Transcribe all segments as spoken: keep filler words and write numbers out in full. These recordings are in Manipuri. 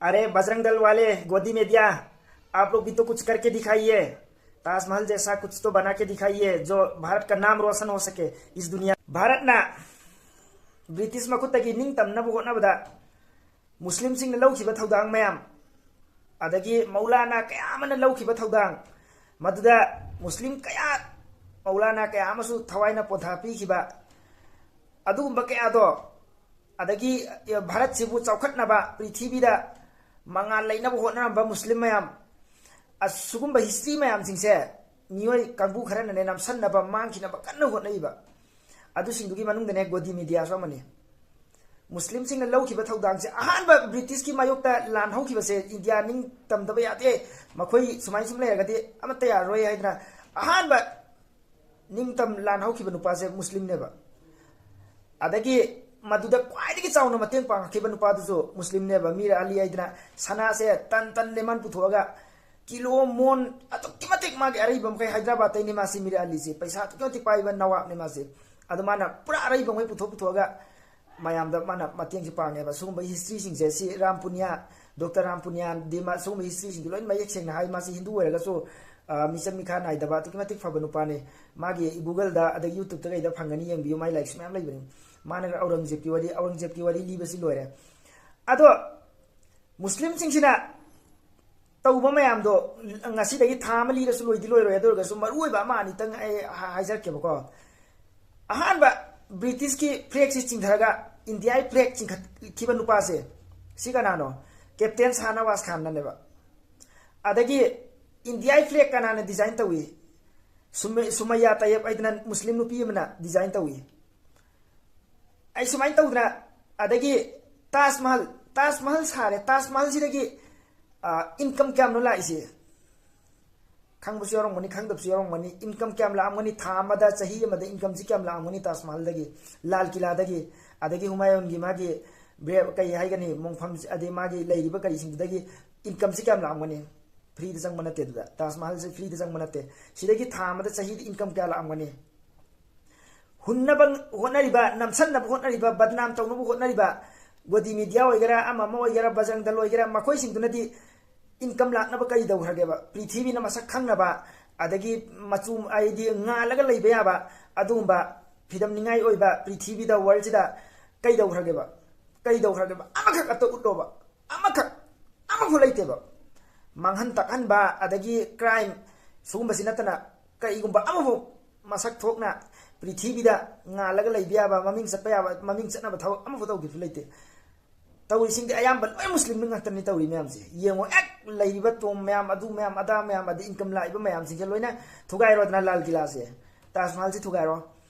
अरे बजरंग दल वाले, गोदी मीडिया, आप लोग भी तो कुछ करके दिखाइए। ताजमहल जैसा कुछ तो बना के दिखाइए जो भारत का नाम रोशन हो सके इस दुनिया। भारत ना ब्रिटिश ꯃꯈꯨꯠꯇꯒꯤ ꯅꯤꯡꯇꯝꯅꯕ ꯍꯣꯠꯅꯕꯗ ꯃꯨꯁꯂꯤꯝꯁꯤꯡꯅ ꯂꯧꯈꯤꯕ ꯊꯧꯗꯥꯡ ꯃꯌꯥꯝ, ꯑꯗꯒꯤ ꯃꯧꯂꯥꯅꯥ ꯀꯌꯥ ꯑꯃꯅ ꯂꯧꯈꯤꯕ ꯊꯧꯗꯥꯡ, ꯃꯗꯨꯗ ꯃꯨꯁꯂꯤꯝ ꯀꯌꯥ, ꯃꯧꯂꯥꯅꯥ ꯀꯌꯥ ꯑꯃꯁꯨ ꯊꯋꯥꯏꯅ ꯄꯣꯟꯊꯥ ꯄꯤꯈꯤꯕ, ꯑꯗꯨꯒꯨꯝꯕ ꯀꯌꯥꯗꯣ, ꯑꯗꯒꯤ ꯚꯥꯔꯠꯁꯤꯕꯨ ꯆꯥꯎꯈꯠꯅꯕ, ꯄ꯭ꯔꯤꯊꯤꯕꯤꯗ ꯃꯉꯥꯜ ꯂꯩꯅꯕ ꯍꯣꯠꯅꯔꯝꯕ ꯃꯨꯁꯂꯤꯝ ꯃꯌꯥꯝ, ꯑꯁꯤꯒꯨꯝꯕ ꯍꯤꯁꯇ꯭ꯔꯤ ꯃꯌꯥꯝꯁꯤꯡꯁꯦ ꯃꯤꯑꯣꯏ ꯀꯥꯡꯕꯨ ꯈꯔꯅꯅꯦ ꯅꯝꯁꯟꯅꯕ, ꯃꯥꯡꯈꯤꯅꯕ ꯀꯟꯅ ꯍꯣꯠꯅꯩꯕ꯫ ꯑꯗꯨꯁꯤꯡꯗꯨꯒꯤ ꯃꯅꯨꯡꯗꯅꯦ ꯒꯣꯗꯤ ꯃꯤꯗꯤꯌꯥꯁꯨ ꯑꯃꯅꯤ꯫ ꯃꯨꯁꯂꯤꯝꯁꯤꯡꯅ ꯂꯧꯈꯤꯕ ꯊꯧꯗꯥꯡꯁꯦ, ꯑꯍꯥꯟꯕ ꯕ꯭ꯔꯤꯇꯤꯁꯀꯤ ꯃꯥꯌꯣꯛꯇ ꯂꯥꯟ ꯍꯧꯈꯤꯕꯁꯦ, ꯏꯟꯗꯤꯌꯥ ꯅꯤꯡꯇꯝꯗꯕ ꯌꯥꯗꯦ, ꯃꯈꯣꯏ ꯁꯨꯃꯥꯏ ꯁꯨꯝ ꯂꯩꯔꯒꯗꯤ ꯑꯃꯠꯇ ꯌꯥꯔꯔꯣꯏ ꯍꯥꯏꯗꯅ ꯑꯍꯥꯟꯕ ꯅꯤꯡꯇꯝ ꯂꯥꯟ ꯍꯧꯈꯤꯕ ꯅꯨꯄꯥꯁꯦ ꯃꯨꯁꯂꯤꯝꯅꯦꯕ꯫ ꯑꯗꯒꯤ ꯃꯗꯨꯗ ꯈ꯭ꯋꯥꯏꯗꯒꯤ ꯆꯥꯎꯅ ꯃꯇꯦꯡ ꯄꯥꯡꯉꯛꯈꯤꯕ ꯅꯨꯄꯥꯗꯨꯁꯨ ꯃꯨꯁꯂꯤꯝꯅꯦꯕ, ꯃꯤꯔ ꯑꯂꯤ ꯍꯥꯏꯗꯅ꯫ ꯁꯅꯥꯁꯦ ꯇꯟ ꯇꯟ ꯂꯦꯃꯟ ꯄꯨꯊꯣꯛꯑꯒ ꯀꯤꯂꯣ ꯃꯣꯟ ꯑꯗꯨꯛꯀꯤ ꯃꯇꯤꯛ ꯃꯥꯒꯤ ꯑꯔꯩꯕ ꯃꯈꯩ, ꯍꯥꯏꯗ꯭ꯔꯕꯥꯗꯇꯩꯅꯦ ꯃꯥꯁꯤ, ꯃꯤꯔ ꯑꯂꯤꯁꯤ ꯄꯩꯁꯥ ꯑꯗꯨꯛꯀꯤ ꯃꯇꯤꯛ ꯄꯥꯏꯕ ꯅꯋꯥꯕꯅꯦ ꯃꯥꯁꯤ꯫ ꯑꯗꯨ ꯃꯥꯅ ꯄꯨꯔꯥ ꯑꯔꯩꯕ ꯃꯈꯩ ꯄꯨꯊꯣꯛ ꯄꯨꯊꯣꯛꯑꯒ ꯃꯌꯥꯝꯗ ꯃꯥꯅ ꯃꯇꯦꯡꯁꯦ ꯄꯥꯡꯉꯦꯕ꯫ ꯁꯤꯒꯨꯝꯕ ꯍꯤꯁꯇ꯭ꯔꯤꯁꯤꯡꯁꯦ, ꯁꯤ ꯔꯥꯝ ꯄꯨꯅꯤꯌꯥ, ꯗꯣꯛꯇꯔ ꯔꯥꯝ ꯄꯨꯅꯤꯌꯥꯗꯤ ꯃꯥ ꯁꯤꯒꯨꯝꯕ ꯍꯤꯁꯇ꯭ꯔꯤꯁꯤꯡꯁꯦ ꯂꯣꯏꯅ ꯃꯌꯦꯛ ꯁꯦꯡꯅ ꯍꯥꯏ꯫ ꯃꯥꯁꯤ ꯍꯤꯟꯗꯨ ꯑꯣꯏꯔꯒꯁꯨ, ꯑ, ꯃꯤꯆꯪ ꯃꯤꯈꯥ ꯅꯥꯏꯗꯕ ꯑꯗꯨꯛꯀꯤ ꯃꯇꯤꯛ ꯐꯕ ꯅꯨꯄꯥꯅꯤ꯫ ꯃꯥꯒꯤ Google-ꯗ ꯑꯗꯒꯤ YouTube-ꯇ ꯀꯩꯗ ꯐꯪꯒꯅꯤ, ꯌꯦꯡꯕꯤꯌꯨ, ꯃꯥꯒꯤ ꯂꯥꯏꯔꯤꯛꯁꯨ ꯃꯌꯥꯝ ꯂꯩꯕꯅꯤ꯫ ꯃꯥꯅꯒ ꯑꯧꯔꯪꯒꯖꯦꯕꯀꯤ ꯋꯥꯔꯤ, ꯑꯧꯔꯪꯒꯖꯦꯕꯀꯤ ꯋꯥꯔꯤ ꯂꯤꯕꯁꯤ ꯂꯣꯏꯔꯦ꯫ ꯑꯗꯣ ꯃꯨꯁꯂꯤꯝꯁꯤꯡꯁꯤꯅ ꯇꯧꯕ ꯃꯌꯥꯝꯗꯣ ꯉꯁꯤꯗꯒꯤ ꯊꯥ ꯑꯃ ꯂꯤꯔꯁꯨ ꯂꯣꯏꯗꯤ ꯂꯣꯏꯔꯣꯏ꯫ ꯑꯗꯨ ꯑꯣꯏꯔꯒꯁꯨ ꯃꯔꯨꯑꯣꯏꯕ ꯑꯃ ꯑꯅꯤꯇꯪ ꯑꯩ ꯍꯥ-, ꯍꯥꯏꯖꯔꯛꯀꯦꯕꯀꯣ꯫ ꯑꯍꯥꯟꯕ ꯕ꯭ꯔꯤꯇꯤꯁꯀꯤ ꯐ꯭ꯂꯦꯒꯁꯤ ꯆꯤꯡꯊꯔꯒ ꯏꯟꯗꯤꯌꯥꯒꯤ ꯐ꯭ꯂꯦꯒ ꯆꯤꯡꯈꯠꯈꯤꯕ ꯅꯨꯄꯥꯁꯦ, ꯁꯤ ꯀꯅꯥꯅꯣ? ꯀꯦꯞꯇꯦꯟ ꯁꯥꯍꯅꯋꯥꯖ ꯈꯥꯟꯅꯅꯦꯕ꯫ ꯑꯗꯒꯤ ꯏꯟꯗꯤꯌꯥꯒꯤ ꯐ꯭ꯂꯦꯒ ꯀꯅꯥꯅ ꯗꯤꯖꯥꯏꯟ ꯇꯧꯏ? ꯁꯨꯃꯩ-, ꯁꯨꯃꯩꯌꯥ ꯇꯌꯦꯕ ꯍꯥꯏꯗꯅ ꯃꯨꯁꯂꯤꯝ ꯅꯨꯄꯤ ꯑꯃꯅ ꯗꯤꯖꯥꯏꯟ ꯇꯧꯏ꯫ ꯑꯩ ꯁꯨꯃꯥꯏꯅ ꯇꯧꯗꯅ, ꯑꯗꯒꯤ ꯇꯥꯖ ꯃꯍꯜ, ꯇꯥꯖ ꯃꯍꯜ ꯁꯥꯔꯦ꯫ ꯇꯥꯖ ꯃꯍꯜꯁꯤꯗꯒꯤ, ꯑ, income ꯀꯌꯥꯝꯅꯣ ꯂꯥꯛꯏꯁꯦ? ꯈꯪꯕꯁꯨ ꯌꯥꯎꯔꯝꯒꯅꯤ, ꯈꯪꯗꯕꯁꯨ ꯌꯥꯎꯔꯝꯒꯅꯤ꯫ Income ꯀꯌꯥꯝ ꯂꯥꯛꯑꯝꯒꯅꯤ? ꯊꯥ ꯑꯃꯗ, ꯆꯍꯤ ꯑꯃꯗ incomeꯁꯤ ꯀꯌꯥꯝ ꯂꯥꯛꯑꯝꯒꯅꯤ ꯇꯥꯖ ꯃꯍꯜꯗꯒꯤ, ꯂꯥꯜ ꯀꯤꯂꯥꯗꯒꯤ, ꯑꯗꯒꯤ ꯍꯨꯃꯥꯌꯨꯟꯒꯤ ꯃꯥꯒꯤ ꯕ꯭ꯔꯦ-, ꯀꯩ ꯍꯥꯏꯒꯅꯤ, ꯃꯣꯡꯐꯝ, ꯑꯗꯩ ꯃꯥꯒꯤ ꯂꯩꯔꯤꯕ ꯀꯔꯤꯁꯤꯡꯗꯨꯗꯒꯤ incomeꯁꯤ ꯀꯌꯥꯝ ꯂꯥꯛꯑꯝꯒꯅꯤ? Freeꯗ ꯆꯪꯕ ꯅꯠꯇꯦ꯫ ꯑꯗꯨꯗ ꯇꯥꯖ ꯃꯍꯜꯁꯦ freeꯗ ꯆꯪꯕ ꯅꯠꯇꯦ꯫ ꯁꯤꯗꯒꯤ ꯊꯥ ꯑꯃꯗ, ꯆꯍꯤꯗ income ꯀꯌꯥ ꯂꯥꯛꯑꯝꯒꯅꯤ? ꯍꯨꯟꯅꯕ ꯍꯣꯠꯅꯔꯤꯕ, ꯅꯝꯁꯟꯅꯕ ꯍꯣꯠꯅꯔꯤꯕ, ꯕꯗꯅꯥꯝ ꯇꯧꯅꯕ ꯍꯣꯠꯅꯔꯤꯕ, ꯒꯣꯗꯤ ꯃꯦꯗꯤꯌꯥ ꯑꯣꯏꯒꯦꯔꯥ, ꯑꯃ ꯑꯃ ꯑꯣꯏꯒꯦꯔꯥ, ꯕꯖꯔꯪ ꯗꯜ ꯑꯣꯏꯒꯦꯔꯥ, ꯃꯈꯣꯏꯁꯤꯡꯗꯨꯅꯗꯤ ꯏꯟꯀꯝ ꯂꯥꯛꯅꯕ ꯀꯔꯤ ꯇꯧꯈ꯭ꯔꯒꯦꯕ? ꯄ꯭ꯔꯤꯊꯤꯕꯤꯅ ꯃꯁꯛ ꯈꯪꯅꯕ, ꯑꯗꯒꯤ ꯃꯆꯨ ꯍꯥꯏꯗꯤ ꯉꯥꯜꯂꯒ ꯂꯩꯕ ꯌꯥꯕ ꯑꯗꯨꯒꯨꯝꯕ ꯐꯤꯗꯝꯅꯤꯡꯉꯥꯏ ꯑꯣꯏꯕ ꯄ꯭ꯔꯤꯊꯤꯕꯤꯗ, ꯋꯥꯔꯜꯁꯤꯗ ꯀꯩꯗꯧꯈ꯭ꯔꯒꯦꯕ? ꯀꯩꯗꯧꯈ꯭ꯔꯒꯦꯕ? ꯑꯃꯈꯛ ꯑꯇ ꯎꯠꯂꯣꯕ꯫ ꯑꯃꯈꯛ, ꯑꯃꯐꯥꯎ ꯂꯩꯇꯦꯕ꯫ ꯃꯥꯡꯍꯟ ꯇꯥꯛꯍꯟꯕ, ꯑꯗꯒꯤ ꯀ꯭ꯔꯥꯏꯝ, ꯁꯤꯒꯨꯝꯕꯁꯤ ꯅꯠꯇꯅ ꯀꯩꯒꯨꯝꯕ ꯑꯃꯐꯥꯎ ꯃꯁꯛ ꯊꯣꯛꯅ ꯄ꯭ꯔꯤꯊꯤꯕꯤꯗ ꯉꯥꯜꯂꯒ ꯂꯩꯕ ꯌꯥꯕ, ꯃꯃꯤꯡ ꯆꯠꯄ ꯌꯥꯕ, ꯃꯃꯤꯡ ꯆꯠꯅꯕ ꯊꯕꯛ ꯑꯃꯐꯥꯎ ꯇꯧꯈꯤꯕꯁꯨ ꯂꯩꯇꯦ꯫ ꯇꯧꯔꯤꯁꯤꯡꯗꯤ ꯑꯌꯥꯝꯕ ꯂꯣꯏ ꯃꯨꯁꯂꯤꯝ ꯉꯥꯛꯇꯅꯤ ꯇꯧꯔꯤ ꯃꯌꯥꯝꯁꯦ꯫ ꯌꯦꯡꯉꯣ, ꯑꯦꯛ ꯂꯩꯔꯤꯕ ꯇꯣꯝ ꯃꯌꯥꯝ, ꯑꯗꯨ ꯃꯌꯥꯝ, ꯑꯗꯥ ꯃꯌꯥꯝ, ꯑꯗꯩ ꯏꯟꯀꯝ ꯂꯥꯛꯏꯕ ꯃꯌꯥꯝꯁꯤꯡꯁꯦ ꯂꯣꯏꯅ ꯊꯨꯒꯥꯏꯔꯣꯗꯅ ꯂꯥꯜ ꯀꯤꯂꯥꯁꯦ, ꯇꯥꯖ ꯃꯍꯜꯁꯦ ꯊꯨꯒꯥꯏꯔꯣ꯫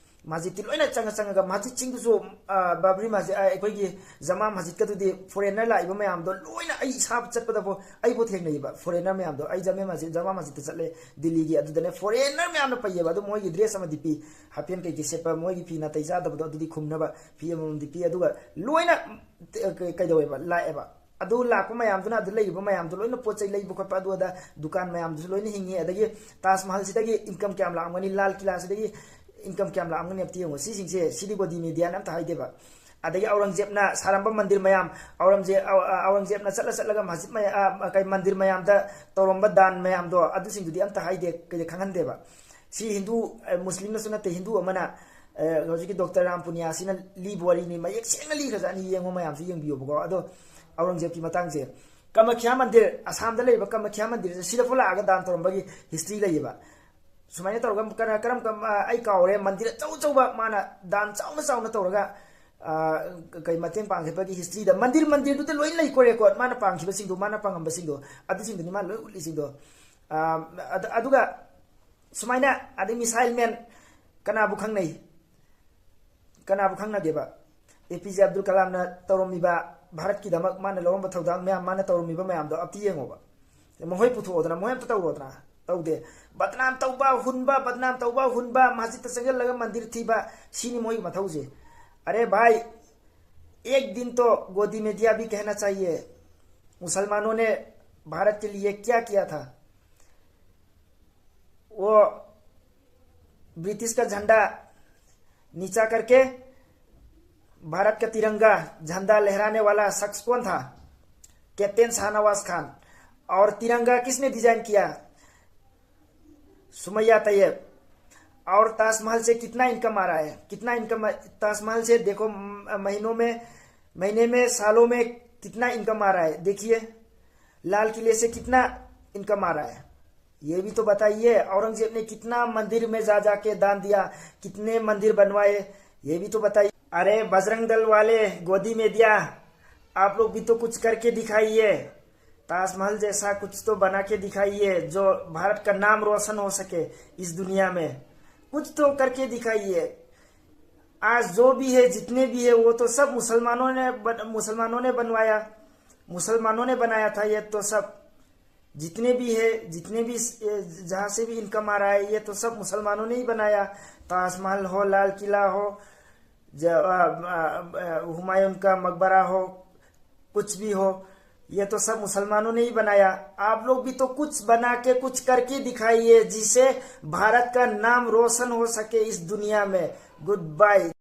ꯃꯁꯖꯤꯠꯇꯤ ꯂꯣꯏꯅ ꯆꯪꯉ ꯆꯪꯉꯒ, ꯃꯁꯖꯤꯠꯁꯤꯡꯗꯨꯁꯨ, ꯑ, ꯕꯥꯕ꯭ꯔꯤ ꯃꯁꯖꯤꯠ, ꯑ, ꯑꯩꯈꯣꯏꯒꯤ ꯖꯃꯥ ꯃꯁꯖꯤꯠꯀꯗꯨꯗꯤ ꯐꯣꯔꯦꯟꯅꯔ ꯂꯥꯛꯏꯕ ꯃꯌꯥꯝꯗꯣ ꯂꯣꯏꯅ ꯑꯩ ꯏꯁꯥ ꯆꯠꯄꯗꯐꯥꯎ ꯑꯩꯕꯨ ꯊꯦꯡꯅꯩꯕ꯫ ꯐꯣꯔꯦꯟꯅꯔ ꯃꯌꯥꯝꯗꯣ, ꯑꯩ ꯖꯃꯥ ꯃꯁꯖꯤꯠ, ꯖꯃꯥ ꯃꯁꯖꯤꯠꯇ ꯆꯠꯂꯦ ꯗꯤꯜꯂꯤꯒꯤ, ꯑꯗꯨꯗꯅꯦ ꯐꯣꯔꯦꯟꯅꯔ ꯃꯌꯥꯝꯅ ꯄꯩꯌꯦꯕ꯫ ꯑꯗꯨ ꯃꯣꯏꯒꯤ ꯗ꯭ꯔꯦꯁ ꯑꯃꯗꯤ ꯄꯤ, ꯍꯥꯐꯦꯟ ꯀꯩꯀꯩ ꯁꯦꯠꯄ, ꯃꯣꯏꯒꯤ ꯐꯤ ꯅꯥꯇꯩ ꯆꯥꯗꯕꯗꯣ ꯑꯗꯨꯗꯤ ꯈꯨꯝꯅꯕ ꯐꯤ ꯑꯃꯃꯝꯗꯤ ꯄꯤ꯫ ꯑꯗꯨꯒ ꯂꯣꯏꯅ ꯀ-, ꯀꯩꯗꯧꯋꯦꯕ, ꯂꯥꯛꯑꯦꯕ꯫ ꯑꯗꯨ ꯂꯥꯛꯄ ꯃꯌꯥꯝꯗꯨꯅ, ꯑꯗꯨ ꯂꯩꯔꯤꯕ ꯃꯌꯥꯝꯗꯨ ꯂꯣꯏꯅ ꯄꯣꯠ ꯆꯩ ꯂꯩꯕ ꯈꯣꯠꯄ, ꯑꯗꯨ ꯑꯗꯥ ꯗꯨꯀꯥꯟ ꯃꯌꯥꯝꯗꯨꯁꯨ ꯂꯣꯏꯅ ꯍꯤꯡꯉꯤ꯫ ꯑꯗꯒꯤ ꯇꯥꯖ ꯃꯍꯜꯁꯤꯗꯒꯤ ꯏꯟꯀꯝ ꯀꯌꯥꯝ ꯂꯥꯛꯑꯝꯒꯅꯤ, ꯂꯥꯜ ꯀꯤꯂꯥꯁꯤꯗꯒꯤ ꯏꯟꯀꯝ ꯀꯌꯥꯝ ꯂꯥꯛꯑꯝꯒꯅꯤ ꯑꯝꯇ ꯌꯦꯡꯉꯣ꯫ ꯁꯤꯁꯤꯡꯁꯦ, ꯁꯤꯗꯤ ꯒꯣꯗꯤ ꯃꯦꯗꯤꯌꯥꯅ ꯑꯝꯇ ꯍꯥꯏꯗꯦꯕ꯫ ꯑꯗꯒꯤ ꯑꯧꯔꯪꯖꯦꯕꯅ ꯁꯥꯔꯝꯕ ꯃꯟꯗꯤꯔ ꯃꯌꯥꯝ, ꯑꯧꯔꯪꯖꯦ-, ꯑꯧ-, ꯑꯧꯔꯪꯖꯦꯕꯅ ꯆꯠꯂ ꯆꯠꯂꯒ ꯃꯁꯖꯤꯗ ꯃꯌꯥ-, ꯑ, ꯀꯩ, ꯃꯟꯗꯤꯔ ꯃꯌꯥꯝꯗ ꯇꯧꯔꯝꯕ ꯗꯥꯟ ꯃꯌꯥꯝꯗꯣ, ꯑꯗꯨꯁꯤꯡꯗꯨꯗꯤ ꯑꯝꯇ ꯍꯥꯏꯗꯦ, ꯀꯩꯗ ꯈꯪꯍꯟꯗꯦꯕ꯫ ꯁꯤ ꯍꯤꯟꯗꯨ, ꯑ, ꯃꯨꯁꯂꯤꯝꯅꯁꯨ ꯅꯠꯇꯦ, ꯍꯤꯟꯗꯨ ꯑꯃꯅ, ꯑ, ꯍꯧꯖꯤꯛꯀꯤ ꯗꯣꯛꯇꯔ ꯔꯥꯝ ꯄꯨꯅꯤꯌꯥꯁꯤꯅ ꯂꯤꯕ ꯋꯥꯔꯤꯅꯤ, ꯃꯌꯦꯛ ꯁꯦꯡꯅ ꯂꯤꯈ꯭ꯔꯖꯥꯠꯅꯤ꯫ ꯌꯦꯡꯉꯣ ꯃꯌꯥꯝꯁꯨ ꯌꯦꯡꯕꯤꯌꯣꯕꯀꯣ꯫ ꯑꯗꯣ ꯑꯧꯔꯪꯖꯦꯕꯀꯤ ꯃꯇꯥꯡꯁꯦ, ꯀꯃꯈ꯭ꯌꯥ ꯃꯟꯗꯤꯔ, ꯑꯁꯥꯝꯗ ꯂꯩꯔꯤꯕ ꯀꯃꯈ꯭ꯌꯥ ꯃꯟꯗꯤꯔꯁꯦ, ꯁꯤꯗꯐꯥꯎ ꯂꯥꯛꯑꯒ ꯗꯥꯟ ꯇꯧꯔꯝꯕꯒꯤ ꯍꯤꯁꯇ꯭ꯔꯤ ꯂꯩꯌꯦꯕ꯫ ꯁꯨꯃꯥꯏꯅ ꯇꯧꯔꯒ ꯀꯔ-, ꯀꯔꯝ ꯀꯔꯝ, ꯑ, ꯑꯩ ꯀꯥꯎꯔꯦ, ꯃꯟꯗꯤꯔ ꯑꯆꯧ ꯑꯆꯧꯕ ꯃꯥꯅ ꯗꯥꯟ ꯆꯥꯎꯅ ꯆꯥꯎꯅ ꯇꯧꯔꯒ, ꯑ, ꯀꯩ ꯃꯇꯦꯡ ꯄꯥꯡꯈꯤꯕꯒꯤ ꯍꯤꯁꯇ꯭ꯔꯤꯗ ꯃꯟꯗꯤꯔ, ꯃꯟꯗꯤꯔꯗꯨꯗ ꯂꯣꯏ ꯂꯩꯀꯣ ꯔꯦꯀꯣꯔꯗ, ꯃꯥꯅ ꯄꯥꯡꯈꯤꯕꯁꯤꯡꯗꯣ, ꯃꯥꯅ ꯄꯥꯡꯉꯝꯕꯁꯤꯡꯗꯣ, ꯑꯗꯨꯁꯤꯡꯗꯨꯅꯤ ꯃꯥꯅ ꯂꯣꯏ ꯎꯠꯂꯤꯁꯤꯡꯗꯣ꯫ ꯑ, ꯑꯗ-, ꯑꯗꯨꯒ ꯁꯨꯃꯥꯏꯅ, ꯑꯗꯩ ꯃꯤꯁꯥꯏꯜ ꯃꯦꯟ ꯀꯅꯥꯕꯨ ꯈꯪꯅꯩ? ꯀꯅꯥꯕꯨ ꯈꯪꯅꯗꯦꯕ? ꯑꯦ ꯄꯤ ꯖꯦ ꯑꯕꯗꯨꯜ ꯀꯂꯥꯝꯅ ꯇꯧꯔꯝꯃꯤꯕ, ꯚꯥꯔꯠꯀꯤꯗꯃꯛ ꯃꯥꯅ ꯂꯧꯔꯝꯕ ꯊꯧꯗꯥꯡ ꯃꯌꯥꯝ, ꯃꯥꯅ ꯇꯧꯔꯝꯃꯤꯕ ꯃꯌꯥꯝꯗꯣ ꯑꯝꯇ ꯌꯦꯡꯉꯣꯕ꯫ ꯃꯈꯣꯏ ꯄꯨꯊꯣꯛꯑꯣꯗꯅ, ꯃꯈꯣꯏ ꯑꯝꯇ ꯇꯧꯔꯣꯗꯅ꯫ ꯇꯧꯗꯦ꯫ ꯕꯗꯅꯥꯝ ꯇꯧꯕ, ꯍꯨꯟꯕ, ꯕꯗꯅꯥꯝ ꯇꯧꯕ, ꯍꯨꯟꯕ, ꯃꯁꯖꯤꯗꯇ ꯆꯪꯁꯤꯜꯂꯒ ꯃꯟꯗꯤꯔ ꯊꯤꯕ, ꯁꯤꯅꯤ ꯃꯣꯏꯒꯤ ꯃꯊꯧꯁꯦ꯫ अरे भाई, एक दिन तो गोदी मीडिया भी कहना चाहिए, मुसलमानों ने भारत के लिए क्या किया था? वो ब्रिटिश का झंडा नीचा करके भारत का तिरंगा झंडा लहराने वाला शख्स कौन था? कैप्टन शाहनवाज खान। और तिरंगा किसने डिजाइन किया? सुमैया तैयब। और ताजमहल से कितना इनकम आ रहा है? कितना इनकम ताजमहल से? देखो, म- महीनों में, महीने में, सालों में कितना इनकम आ रहा है, देखिए। लाल किले से कितना इनकम आ रहा है, ये भी तो बताइए। औरंगजेब ने कितना मंदिर में जा जाके दान दिया, कितने मंदिर बनवाए, ये भी तो बताइए। अरे बजरंग दल वाले, गोदी में दिया, आप लोग भी तो कुछ करके दिखाइए। ताजमहल जैसा कुछ तो बना के दिखाइए जो भारत का नाम रोशन हो सके इस दुनिया में। कुछ तो करके दिखाइए। आज जो भी है, जितने भी है, वो तो सब मुसलमानों ने बन, मुसलमानों ने बनवाया, मुसलमानों ने बनाया था ये तो सब। जितने भी है, जितने भी स- ये जहाँ से भी इनकम आ रहा है, ये तो सब मुसलमानों ने ही बनाया। ताजमहल हो, लाल किला हो, ज- अ, अ, अ, हुमायूं का मकबरा हो, कुछ भी हो, ये तो सब मुसलमानों ने ही बनाया। आप लोग भी तो कुछ बना के, कुछ करके दिखाइए जिससे भारत का नाम रोशन हो सके इस दुनिया में। Good bye.